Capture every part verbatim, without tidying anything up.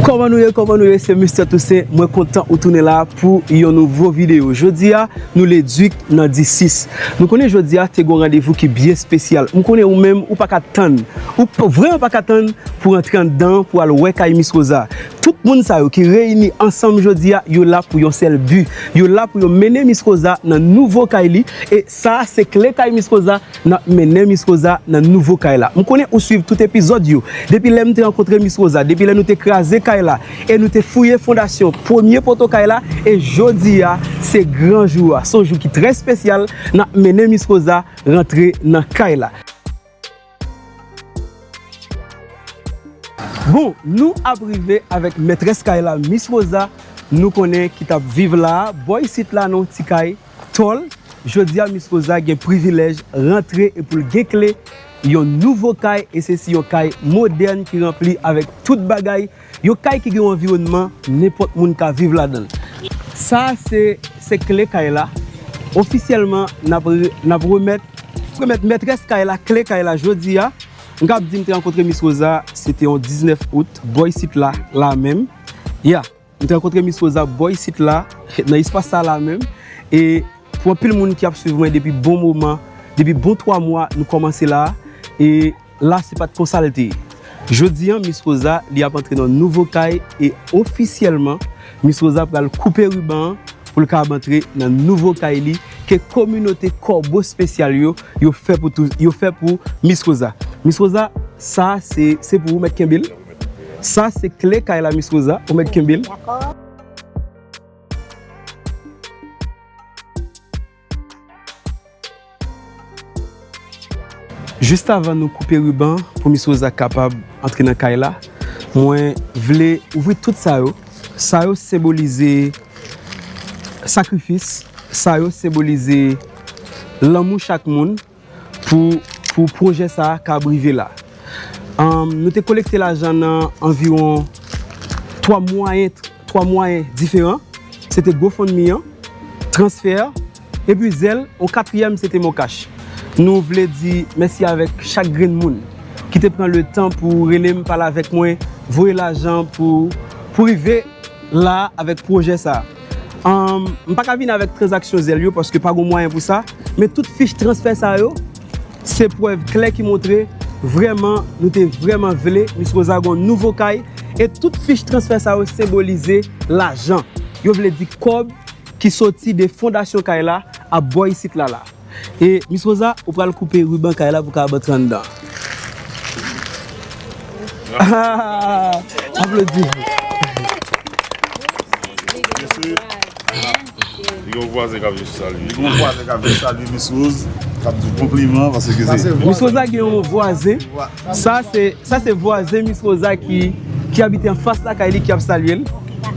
Kòman nou ye, kòman nou ye? Se Mister Toussaint. Mwen kontan ou tounen la pou yon nouvo videyo. Jodi a, nou le uit nan disis. Nou konnen jodi a te gon randevou ki byen espesyal. M konnen ou menm, ou pa ka tann. Ou p-, vrèman pa ka tann pou antre anndan, pou al wè kay Miss Rosa. Tout moun sa yo ki reyini ansanm jodi a, yo la pou yon sèl bi. Yo la pou yo mennen Miss Rosa nan nouvo kay li. E sa a se kle kay Miss Rosa, n ap mennen Miss Rosa nan nouvo kay la. M konnen ou swiv tout epizòd yo. Depi lè m te rankontre Miss Rosa, depi lè nou te kraze kay la, e nou te fouye fondasyon premye poto kay la, e jodi a, se gran jou a. Se yon jou ki trè espesyal, n ap mennen Miss Rosa rantre nan kay la. Bon, nou ap rive avèk mètrès kay la, Miss Rosa, nou konnen ki t ap viv la, bò isit la nan yon ti kay tòl. Jodi a, Miss Rosa gen privilèj rantre e pou l gen kle yon nouvo kay, e se si yon kay modèn ki ranpli avèk tout bagay, yon kay ki gen yon anviwònman nenpòt moun ka viv ladan l. Sa a se, se kle kay la. Ofisyèlman, n ap re-, n ap remèt, remèt mètrès kay la kle kay la jodi a. M kab di m te rankontre Miss Rosa, se te yon diznèf out, bò isit la, la menm. Ya, m te rankontre Miss Rosa bò isit la, nan espas sa la menm. E pou anpil moun ki ap swiv mwen depi bon moman, depi bon twa mwa, nou kòmanse la. E la, se pa t konsa l te ye. Jodi a, Miss Rosa, li ap antre nan nouvo kay e ofisyèlman, Miss Rosa pral koupe riban an pou l kab antre nan nouvo kay li ke kominote Kòbo Espesyal yo, yo fè pou tou, yo fè pou Miss Rosa. Miss Rosa, sa se, se pou ou mèt kenbe l. Sa se kle kay la, Miss Rosa, ou mèt kenbe l. Dakò. Jis avan nou koupe riban pou Miss Rosa kapab antre nan kay la, mwen vle ouvri tout sa yo. Sa yo senbolize sakrifis, sa yo senbolize lanmou chak moun pou, pou pwojè sa a kab rive la. Anm, nou te kolekte lajan nan anviwon twa mwayen, twa mwayen diferan. Se te GoFundMe an, transfè, epi Zelle, yon katriyèm se te MonCash. Nou vle di mèsi avèk chak grenn moun ki te pran le tan pou rele m, pale avèk mwen, voye lajan pou, pou rive la avèk pwojè sa a. Anm, m pa ka vin avèk tranzaksyon Zelle yo paske pa gon mwayen pou sa, men tout fich transfè sa yo, se prèv klè ki montre vrèman nou te vrèman vle Miss Rosa gon nouvo kay, e tout fich transfè sa yo senbolize lajan. Yo vle di kòb ki soti de fondasyon kay la ap bò isit la la. E Miss Rosa, ou pral koupe riban kay la pou ka antre anndan. Aplodi. Mesye, li gen yon vwazen k ap jis salye. Li gen yon vwazen k ap jis salye Miss Rose, k ap di w konpliman, paske se Miss Rosa gen yon vwazen. Sa se, sa se vwazen Miss Rosa ki, ki abite anfas lakay li ki ap salye l.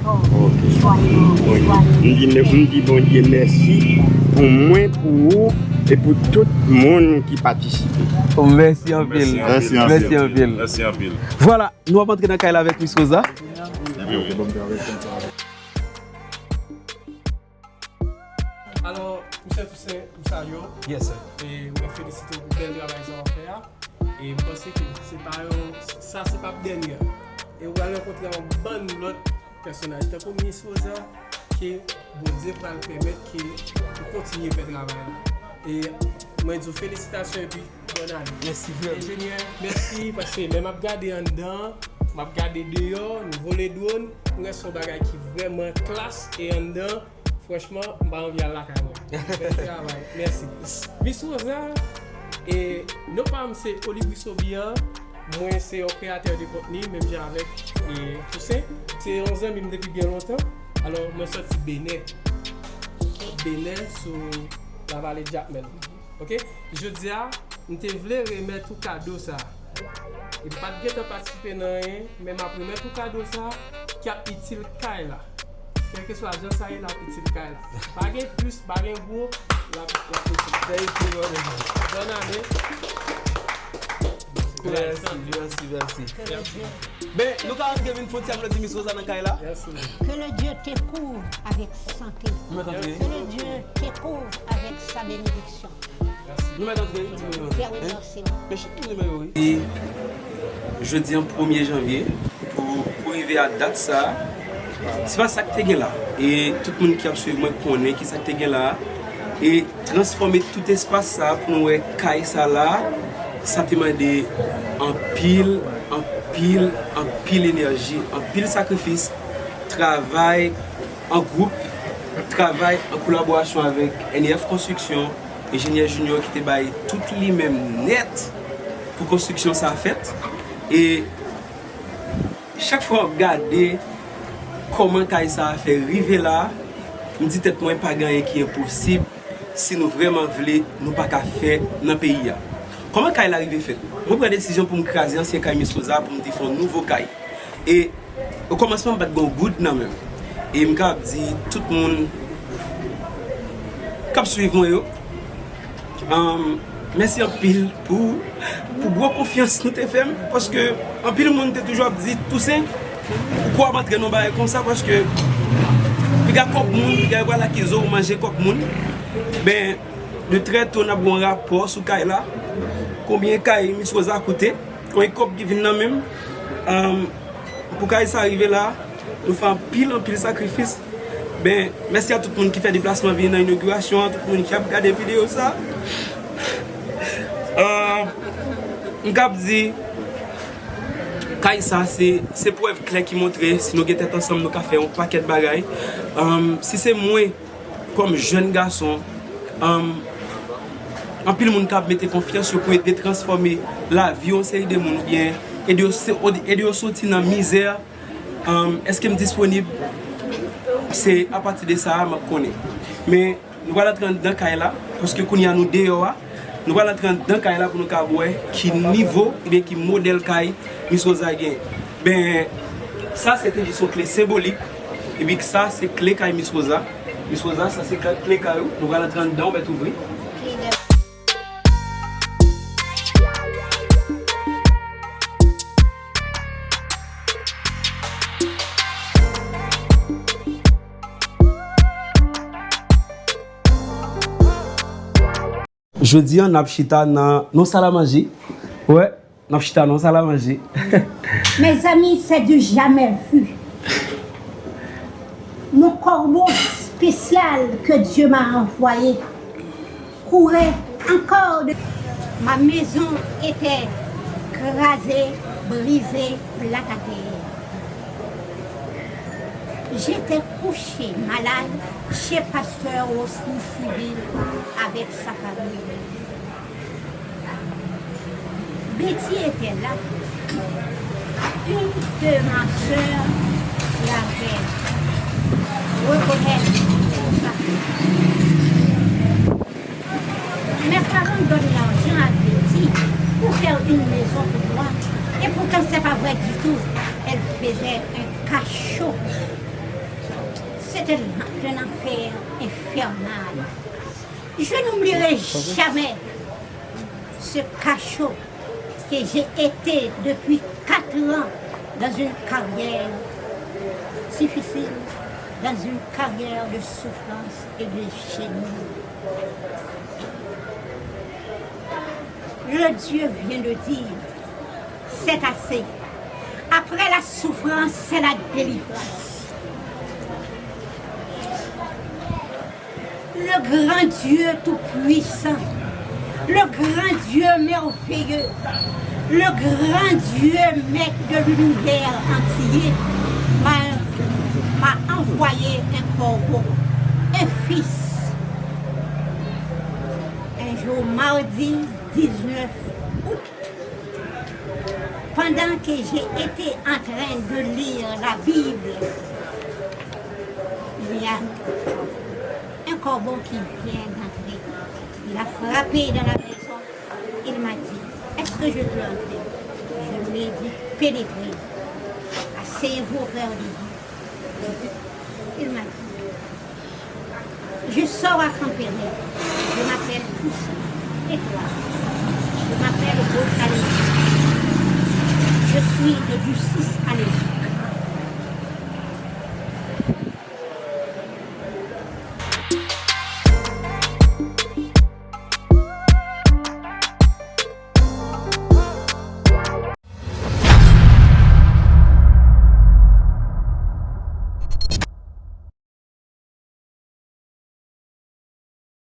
Ok. Bon, m di, m di Bondye mèsi pou mwen, pou ou e pou tout moun ki patisipe. Oh, mèsi anpil. Mèsi anpil. Mèsi anpil. Mèsi anpil. Vwala, nou ap antre nan kay la avèk Miss Rosa. Wi, wi. Alò, Mister Toussaint, m salye w. Yes, sir. E mwen felisite w pou bèl travay sa w ap fè a. E m panse ke se pa yon, sa se p ap dènye a. E w pral rankontre yon bann lòt pèsonaj, tankou Miss Rosa, ke Bondye pral pèmèt ke ou kontinye fè travay la. E mwen di w felisitasyon epi bòn ane. Mèsi vrèman. Enjenyè, mèsi, paske lè m ap gade anndan, m ap gade deyò, nou vole dwòn, m wè se yon bagay ki vrèman klas, e anndan, franchman, m pa anvi al lakay mwen. Bèl travay. Mèsi. Miss Rosa, e non pa m se Olibris Obian, mwen se yon kreyatè de kontni, menm jan avèk, e, Toussaint. Se yon zanmi m depi byen lontan. Alò, mwen sòti Benè. Benè sou lavale Jakmèl. Ok? Jodi a, m te vle remèt ou kado sa. E m pa t gentan patisipe nan anyen, men m ap remèt ou kado sa ki ap itil kay la. Kèlkeswa jan sa ye, l ap itil kay la. Pa gen plis, pa gen gwo, l ap, l ap itil. Thank you, brother. Bòn ane. Mèsi, mèsi, mèsi. Mèsi. Ben, nou ka antre vin fon ti aplodi Miss Rosa nan kay la. Mèsi. Que le Dieu te couvre avec santé. Nou mèt antre. Que le Dieu te couvre avec sa bénédiction. Nou mèt antre, di nou. Pierre Wilson. Mesye, tout nimewo, wi. E jodi an, premye janvye, pou, pou Rive a dat sa, se pa sa k te gen la. E tout moun ki ap swiv mwen konnen ki sa k te gen la. E transfòme tout espas sa pou nou wè kay sa la, sa te mande anpil, anpil, anpil enèji, anpil sakrifis, travay an gwoup, travay an kolaborasyon avèk N E F Konstriksyon, enjenyè Junior ki te bay tout li menm nèt pou konstriksyon sa fèt. E chak fwa m ap gade kòman kay sa a fè rive la, m di tèt mwen pa gen anyen ki enposib, si nou vrèman vle, nou pa ka fè nan peyi a. Kòman kay la rive fèt? Mwen pran desizyon pou m kraze ansyen kay Miss Rosa pou m te fè yon nouvo kay. E okòmansman, m pa t gen yon goud nan men m. E m ka ap di tout moun k ap swiv mwen yo, Ahn, mèsi anpil pou, pou gwo konfyans nou te fè m, paske anpil moun te toujou ap di, Toussaint, ou kwè w ap antre nan yon bagay konsa, paske piga kòb moun, piga yo pral akize w manje kòb moun. Ben, de trè to, n ap gen yon rapò sou kay la. Konbyen kay Miss Rosa koute? Konbyen kòb ki vin nan men m? Ahn, pou kay sa rive la, nou fè anpil, anpil sakrifis. Ben, mèsi a tout moun ki fè deplasman vini nan inogirasyon an, tout moun ki ap gade videyo sa. Ah, m kab di, kay sa se, se prèv klè ki montre, si nou gen tèt ansanm, nou ka fè yon pakèt bagay. Ahn, si se mwen, kòm jèn gason, ahn, anpil moun kab mete konfyans yo pou ede transfòme lavi yon seri de moun, oubyen ede yo se-, ede yo soti nan mizè. Ahn, èske m disponib? Se apati de sa a m ap konnen. Men, nou pral antre anndan kay la, paske kounye a nou deyò a. Nou pral antre anndan kay la pou nou kab wè ki nivo, oubyen ki modèl kay Miss Rosa gen. Ben, sa se te jis yon kle senbolik. Epi sa se kle kay Miss Rosa. Miss Rosa, sa se kle, kle kay ou. Nou pral antre anndan, ou mèt ouvri. Jodi a, n ap chita nan, nan salamanje. Wè, n ap chita nan salamanje. Mes amis, c'est du jamais vu. Mon corbeau spécial que Dieu m'a envoyé courait encore de... Ma maison était crasée, brisée, plate à terre. J'étais couché malade chez pasteur Rosny Civil avec sa famille. Betty était là. Une de ma sœur l'avait reconnu pour ça. Mes parents donnent l'argent à Betty pour faire une maison pour moi. Et pourtant, c'est pas vrai du tout. Elle faisait un cachot. C'était une affaire infernale. Je n'oublierai jamais ce cachot que j'ai été depuis quatre ans dans une carrière difficile, dans une carrière de souffrance et de génie. Le Dieu vient de dire, c'est assez. Après la souffrance, c'est la délivrance. Le grand Dieu tout-puissant, le grand Dieu merveilleux, le grand Dieu maître de l'univers entier m'a, m'a envoyé un corbeau, un fils. Un jour mardi dix-neuf août, pendant que j'ai été en train de lire la Bible, il y a un corbeau qui vient d'entrer. Il a frappé dans la maison. Il m'a dit, est-ce que je peux entrer? Je lui ai dit, pénétrez. Asseyez-vous auprès de vous. Il m'a dit, je sors à Camp Pénal. Je m'appelle Toussaint. Et toi? Je m'appelle Rose Alexis. Je suis de, du six à l'Égypte.